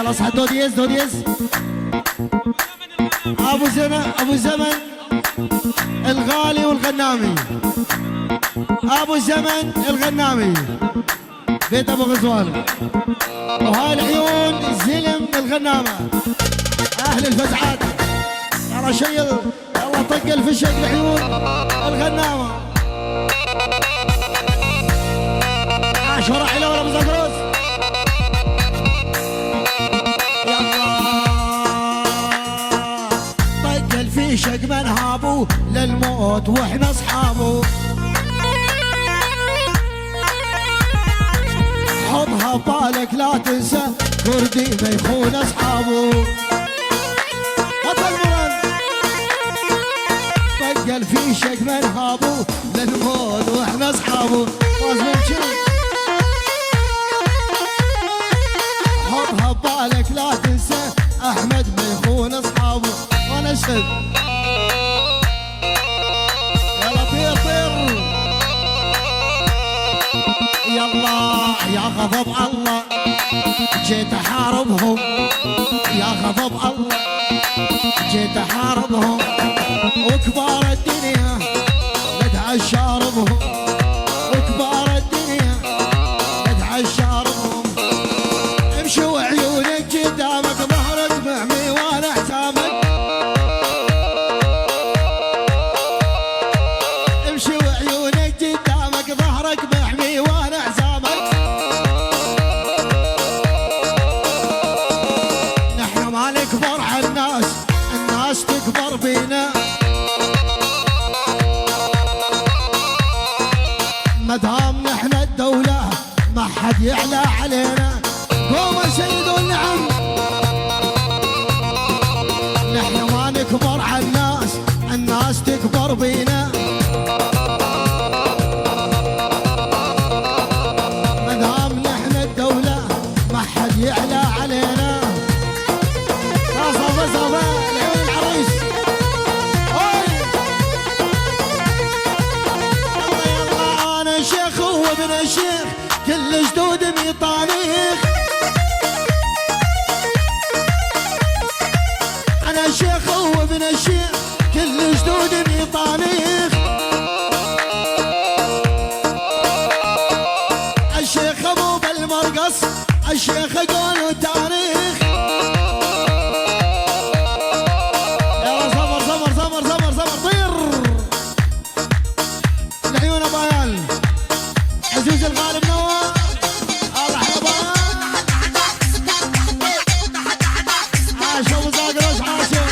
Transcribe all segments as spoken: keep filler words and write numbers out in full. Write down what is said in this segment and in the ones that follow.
اصحى دو ديز، دو ديز. ابو زمن، ابو زمن الغالي والغنامي. ابو زمن الغنامي. بيت ابو غزوان. وهاي العيون زلم الغنامة. اهل الفزعات. يلا شيل. يلا طق الفشق العيون. الغنامة. عاشر راح يلون ابو زقروس. يلا. طق الفيشق من هابو للموت واحنا اصحابو. حطها ببالك لا تنسى، كردي ما يخون اصحابو. بطل مراد. طق الفيشق من هابو للموت واحنا اصحابو. فاز من شنو؟ حطها ببالك لا تنسى، احمد ما يخون اصحابو. وانا اشهد. يلا طير طير. يلا يا غضب الله، جيت احاربهم. يا غضب الله، جيت احاربهم. وكبار الدنيا لا تعشاربهم. وكبار الدنيا لا تعشاربهم. امشي وعيونك قدامك، ظهرك محمي وانا حسامك. امشي وعيونك قدامك، ظهرك محمي وانا حسامك. نحن ما نكبر عالناس، الناس تكبر بينا. مدام نحن الدولة ما حد يعلى علينا. قوموا سيدوا النعم. نحن ما نكبر عالناس، الناس تكبر بينا. مدام نحن الدولة ما حد يعلى علينا. صافا، صافا، العيون العريس. هاي. يلا، يلا، انا شيخ وابن الشيخ. كل جدود ميطانيخ. انا شيخ وابن الشيخ، كل جدود ميطانيخ. الشيخ ابو بالمرقص، الشيخ قول تاريخ. يا زمر، زمر، زمر، زمر، زمر، طير. العيون ابو عيال. عزوز الغالب نوا. الله حبا. عاشوا وزاقروس عاشوا.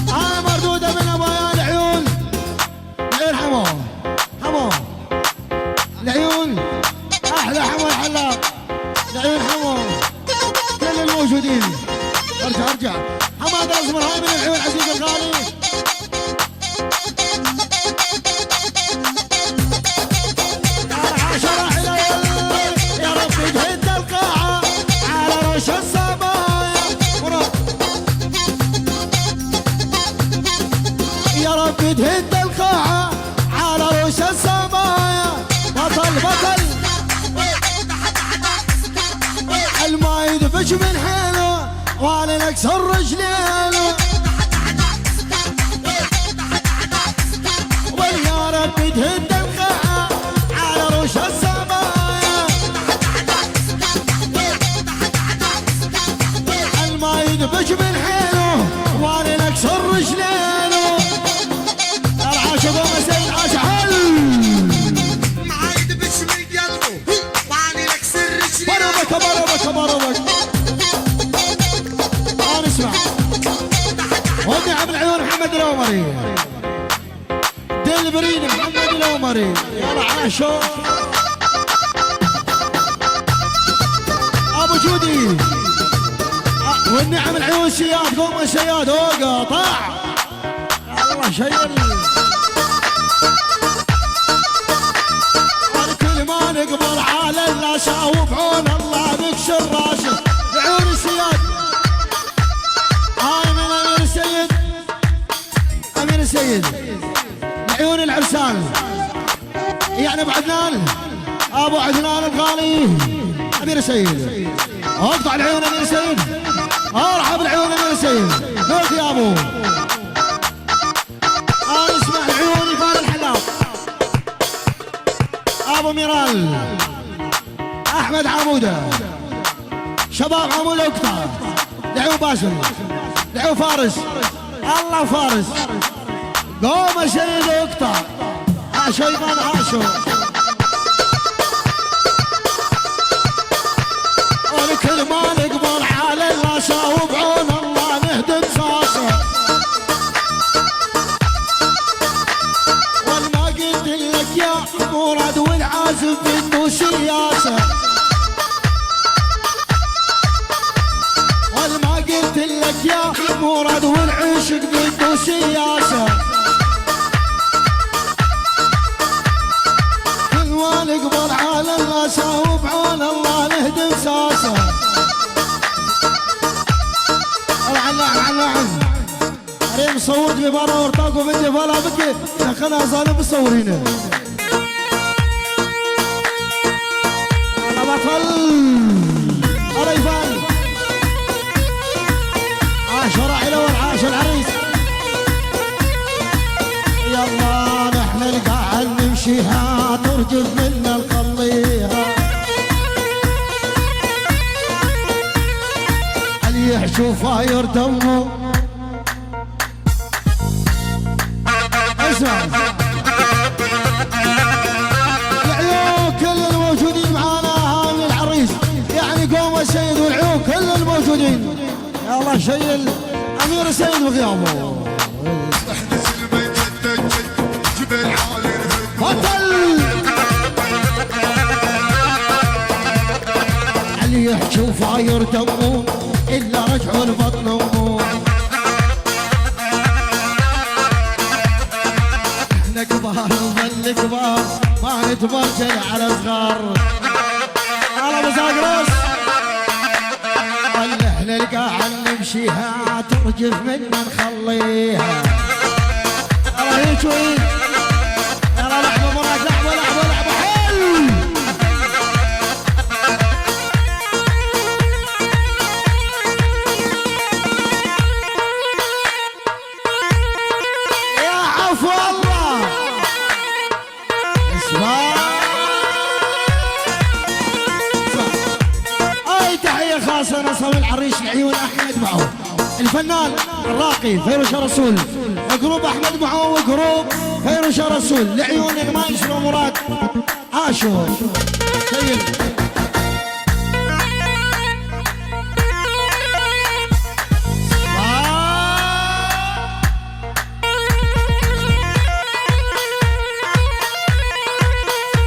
آه، مردودة من ابو عيال عيون. العيون حمو. حمو. العيون. احلى حمو الحلاق. العيون حمو. كل الموجودين. ارجع، ارجع. حمادة الزمر، هاي من العيون عزيز الغالي. يا رب تهد القاعة على رش الصبايا. يا رب تهد القاعة على رش الصبايا. بطل، بطل. الما يدبش من حيله، والي نكسر رجلينه. ويا رب تهد القاعة على رش الصبايا. الما يدبش من حيله، والي نكسر رجلينه. العاشق ابو سيد عاشق حل. ما يدبش من قلبه. بروبك، بروبك، بروبك. تعال نسمع. والنعم العيون محمد العمري. دلبرين محمد العمري. يلا عاشو. ابو جودي. آه، والنعم العيون سياد، قوم سياد، اوقع، طاع. الله شيل. الكل ما نقبل على الناس، او بعون الله نكسر راسه. بعيون السياد. هاي من امير السيد. امير السيد. بعيون العرسان. يعني ابو عدنان. أبو عدنان الغالي، أمير سيد. اقطع العيون أمير سيد. ارحب العيون أمير سيد. لوك يا أبو. أنا اسمع العيون يفال الحلاق. أبو ميرال. أحمد عمودة. شباب عمودة اقطع. دعوا باسل. دعوا فارس. الله فارس. قوم سيد اقطع. عاشو يبان عاشو. ولكل ما نقبل على الله ساوب عون الله نهدم ساسه. والما قلت لك يا مراد والعازف بده سياسة. والما قلت لك يا مراد والعشق بده سياسة. كل ما نقبل على الله ساوب عون الله نهدم ساسة. العن، العن، العن. أنا مصور ببرا ورطاقو بدي فالا بكي. دخلنا ظالم مصورين. على بطل. على يفال. عاش راعي الأول، عاش العريس. يلا نحن القاعد نمشيها، ترجف منا نخليها. اللي يحشو فاير دمه. اسمع. العيون كل الموجودين معانا، هاوي العريس. يعني قوم السيد والعيون كل الموجودين. يا الله شيل أمير السيد وغيابه. بطل. اللي يحكي وفاير دمه إلا رجعوا لبطن أمه. احنا كبار نظل كبار، ما نتبرجل على صغار. على أبو زاقروس. خلي احنا القاعة نمشيها، ترجف منا نخليها. الله يجوي. يلا لعبة مراد، لعبة، لعبة، لعبة. حلو. يا عفو الله. اسمع. اسمع. هاي تحية خاصة نصر العريش لعيون أحمد معو. الفنان الراقي فيروز رسول. جروب أحمد معو وجروب فيروز رسول. لعيون اللي ما يشرو مراد. عاشو. سيد. آه.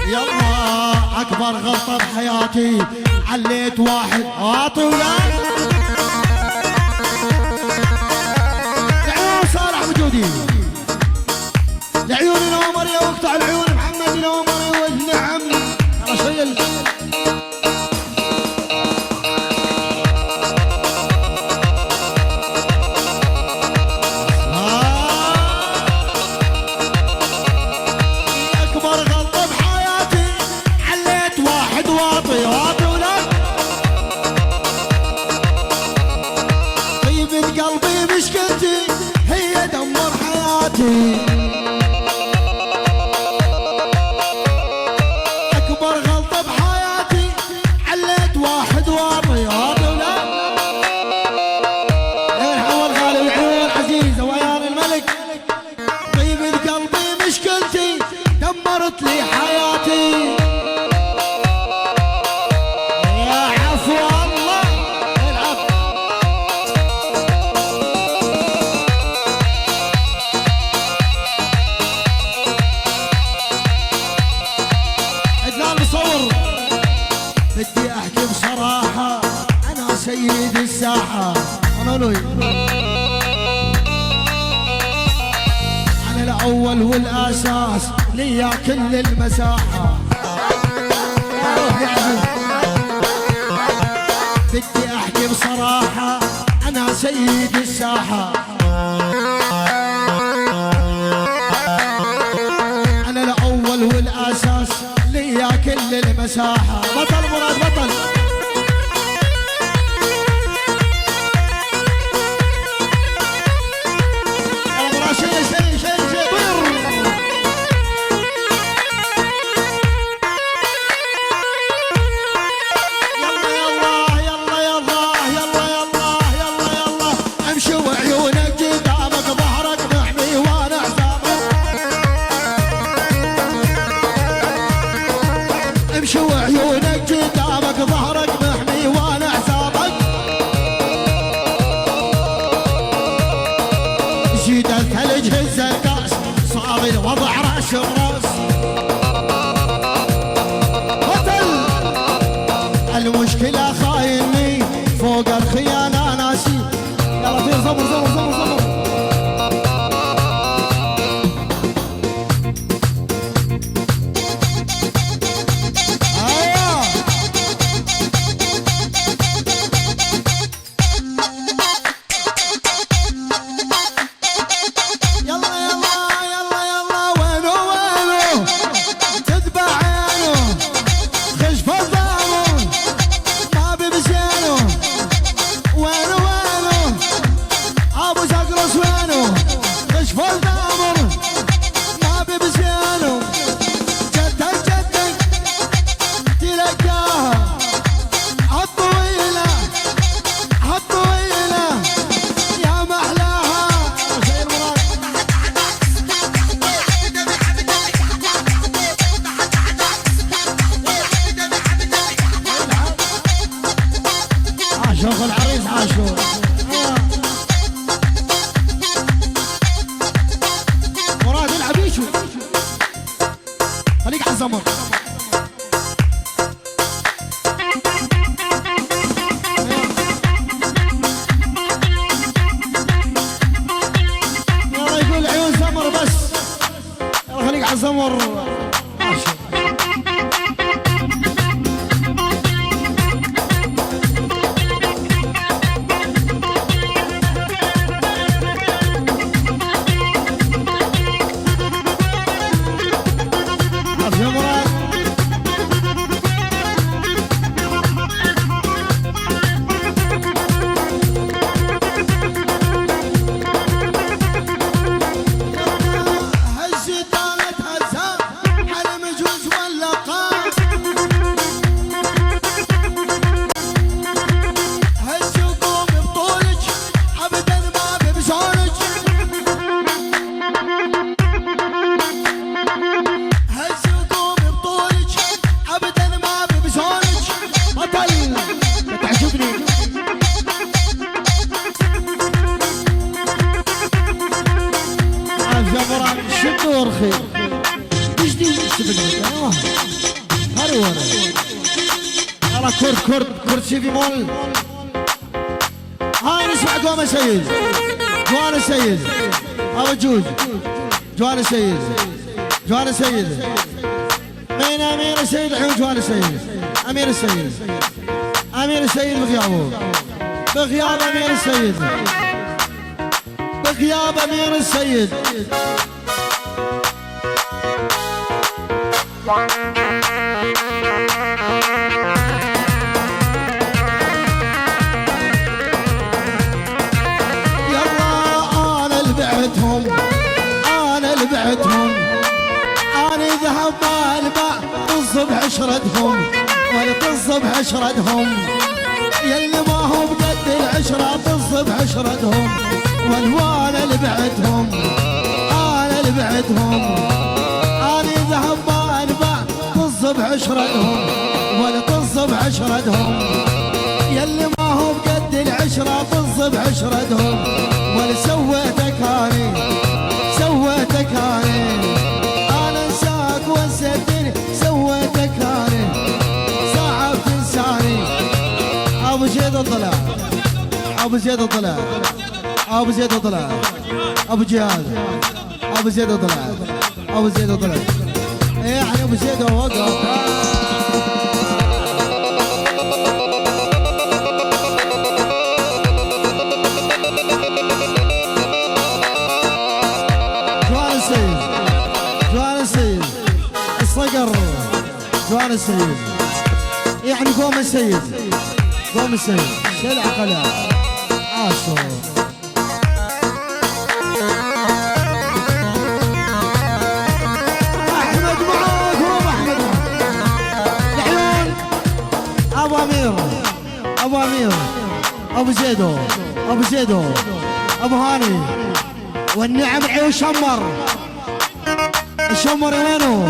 يلا، أكبر غلطة بحياتي، عليت واحد واطي وياي. العيون صالح وجودي. العيون العمر يا وقت، العيون محمد العمر يا ولد العم. ترى شيل. أكبر غلطة بحياتي، عليت واحد واطي، واطي ولا. طيبة قلبي مشكلتي، هي دمر حياتي. أكبر غلطة بحياتي، عليت واحد واطي، واطي ولا. يا الحول غالي وعيون عزيزة ويان الملك. طيبة قلبي مشكلتي، دمرت لي حياتي. يا عفو الله. العب. عدنان مصور. بدي أحكي بصراحة، أنا سيد الساحة. أنا لوي. أنا الأول والأساس، ليا كل المساحة. بدي أحكي بصراحة، أنا سيد الساحة. أنا الأول والأساس، ليا كل المساحة. ساحة. بطل مراد، بطل. يلا مراد، شيل، شيل، شيل، شيل، طير. يلا، يلا، يلا، يلا، يلا، يلا، يلا، يلا. امشي وعيونك قدامك، ظهرك محمي وانا حسابك. امشي وعيونك قدامك، ظهرك محمي وانا حسابك. زيد الثلج هز الكاس، صار الوضع راس براس. بطل. المشكلة خايني فوق الخيانة ناسي. يلا طير، زمر، زمر، زمر، زمر. آه. يلا، يلا، يلا، يلا، وينو، وينو؟ تتبع عينو، خش فضامو، ما ببزينو. وينو، وينو؟ ابو زقرس وينو؟ خش فضامو، ما ببزينو. جدك، جدك، تلقاها. عالطويلة، عالطويلة، يا محلاها. عاشوق العريس، عاشوق. مراد العبيشو. خليك عالزمر. يلا يقول عيون زمر بس. يلا خليك عالزمر. هزي طالت هزة، حرم جوز ولا قاص. هزي وقومي بطولك، أبدًا ما ببزولك. هزي وقومي بطولك، أبدًا ما ببزولك. بطل، تعجبني. آه، جبران، شدو ورخي. ايش دي؟ ايش تبي؟ آه. هاري ورا. يلا كرد، كرد، كرد سي بيمول. هاي نسمع جوانا سيد. جوانا سيد. أبو جوج. جوانا سيد. جوانا سيد. مين أمير السيد؟ عيون جوانا سيد. أمير السيد. أمير السيد بغيابه. بغياب أمير السيد. بغياب أمير السيد. يلا أنا اللي بعتهم، أنا اللي بعتهم، أنا ذهب مال ما طز بعشرتهم، ولا طز بعشرتهم. يلي ما هو بقد العشرة طز بعشرتهم، والوانا اللي بعتهم، انا اللي بعتهم. انا ذهب ما انباع طز بعشرتهم، ولا طز بعشرتهم. يلي ما هو بقد العشرة طز بعشرتهم، ولا سويتك اني، سويتك اني. انا انساك وانسى الدنيا، سويتك اني، صعب تنساني. ابو زيد الضلع، ابو زيد الضلع، ابو زيد الضلع، ابو جهاد، ابو زيد الضلع، ابو زيد الضلع. ايه يعني ابو زيد وقف. جوان السيد، جوان السيد، الصقر. جوان السيد. يعني قوم السيد، قوم السيد، شيل عقله. عاشور. أحمد معاك، روح أحمد معاك. العيون. أبو أمير، أبو أمير، أبو زيدو، أبو زيدو، أبو هاني. والنعم عيون شمر. شمر وينو؟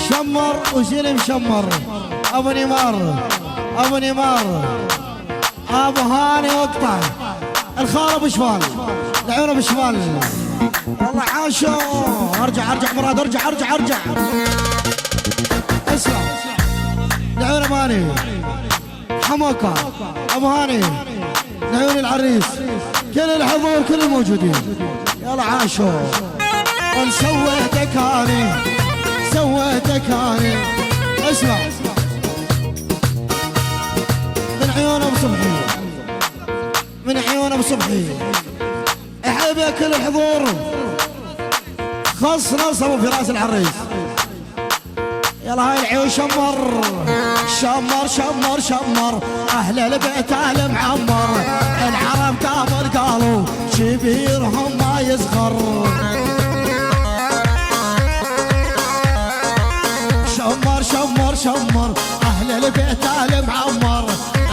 شمر وزين مشمر. أبو نيمار، أبو نيمار، أبو هاني وقطة. الخال أبو شمال، العيون أبو شمال. والله عاشو. ارجع، ارجع مراد، ارجع، ارجع، ارجع. اسمع. العيون أبو هاني. حموكة، أبو هاني، لعيون العريس، كل الحضور، كل الموجودين. يلا عاشو. ونسويتك أني، سويتك أني. اسمع. من عيون أبو صبحي، من عيون أبو صبحي. احب يا كل الحضور. خص نصب في راس العريس. يلا هاي العيون شمر. شمر، شمر، شمر. أهل البيت آل معمر. العرب دابر قالوا شبيرهم ما يصغر. شمر، شمر، شمر. أهل البيت آل معمر.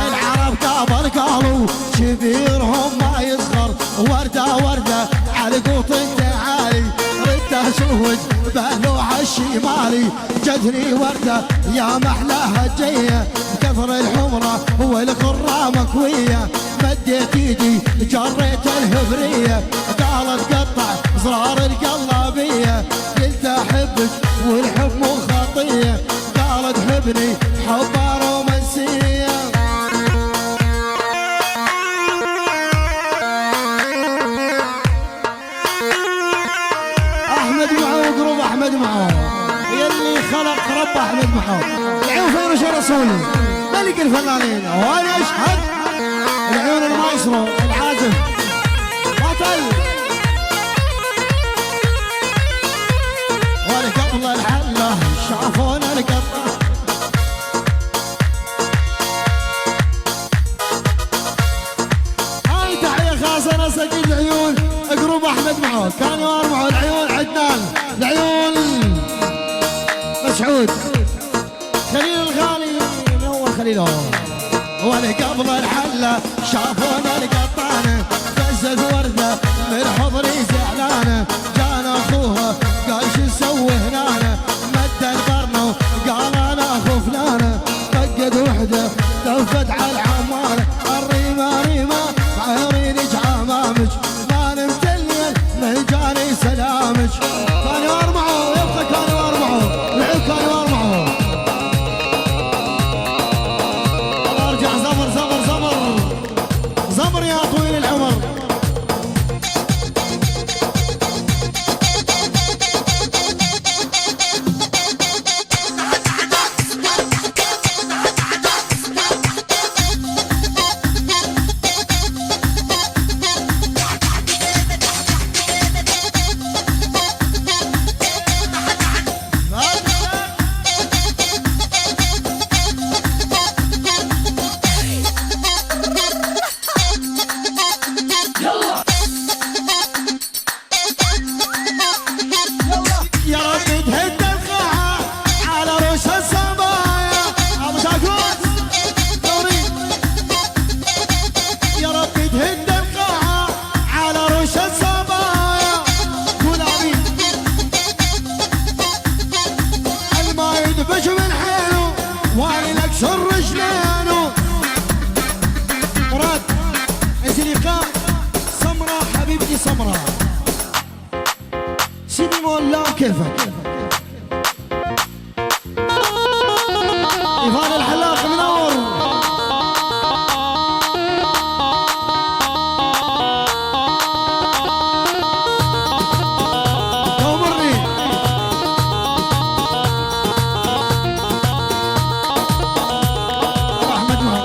العرب دابر قالوا شبيرهم ما يصغر. وردة، وردة، على قوط انت عالي. ردة سود، بلوعة الشمالي. جتني وردة يا محلاها جية، كثر الحمرة والخرة مكوية. مديت ايدي جريت الهبرية، قالت قطع زرار القلابية. قلت احبك والحب مو خطية، قالت حبني حبة رومانسية. أحمد معو، جروب أحمد معو، يلي خلق رب أحمد معو. العيون فيروز يا رسول، ملك الفنانين، وأنا أشهد. العيون المايسترو، العازف، بطل. ولقبل الحلة شافونا القطة. هاي تحية خاصة لسكن العيون، جروب أحمد معو، كان يوار معو العيون، عدنان، العيون مسعود، خليل الغالي، من هو خليل هو؟ ولقبل الحلة شافونا القطانة، فزت وردة من حضري زعلانة، جان أخوها قال: "شو نسوي هنا؟" مد البرنو قال: "أنا أخو فلانة". فقد وحدة تفت على العمارة، الريمة ريمة، عيرينك عمامك، ما نمت الليل من جاني سلامك. كانوا أربعة، يبقى كانوا أربعة، العيد كانوا أربعة. ارجع زمر، زمر، زمر، زمر يا طويل العمر. يا رب تهد القاعة على رؤوس الصبايا. أبو زاكوس، دوري. يا رب تهد القاعة على رؤوس الصبايا. قول آمين. الما يدبش من حيله، وأنا لك شر جنانه. مراد، انزلي قاع. سمرة حبيبتي سمرة. سي بيمول لا وكيفك. إيفان الحلاق منور. أمرني. رحمة الله.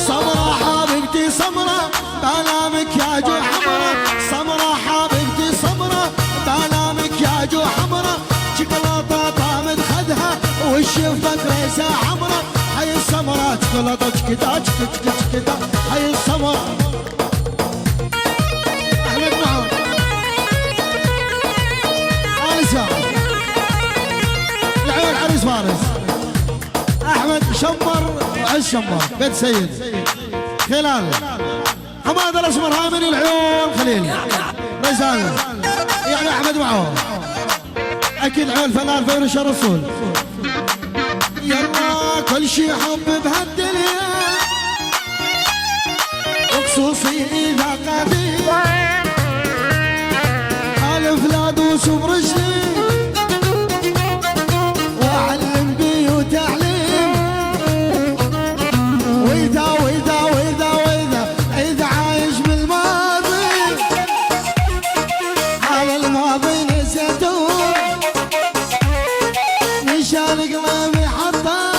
سمرة حبيبتي سمرة، بلا مكياج وحمرة. سمرة حبيبتي سمرة، بلا مكياج وحمرة. شوكولاتة طعم خدها، حي السمرة، شكلها ضجكي ضجكي ضجكي ضجكي. حي السمرة. أحمد معاذ. فارس. العيون عريس فارس. أحمد شمر وعز شمر. بيت سيد. خلال. حمادة الأسمر هاي من العيون خليل. رزان. يعني أحمد معه. أكيد عيون فنان فيروز الرسول. يلا كل شي حب بهالدنيا، وخصوصي إذا قديم. ألف لا دوس برجلي، وأعلم بيه تعليم. وإذا، وإذا، وإذا، وإذا، إذا عايش بالماضي، على الماضي نسيته. نشان قلبي حطه،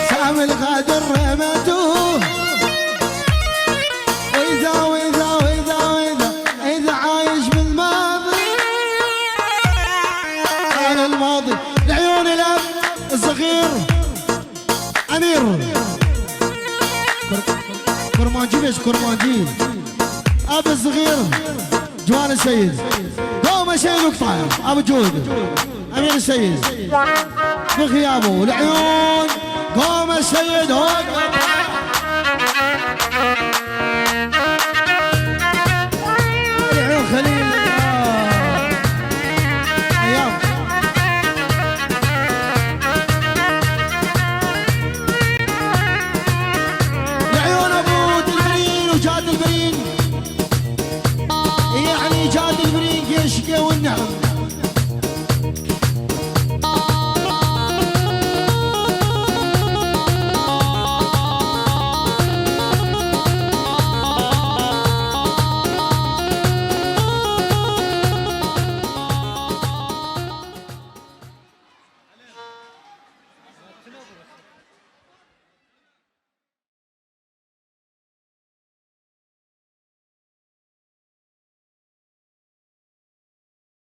سامي الغادر رميته. وإذا، وإذا، وإذا، وإذا، إذا عايش بالماضي، على الماضي. لعيون الأب الصغير. أمير. كر-، كرمانجي، بيش كرمانجي. أبي الصغير. جوان السيد. دوم السيد وقطاية. أبو جود. أمير السيد. بغيابه. العيون. قوم السيد. هوك.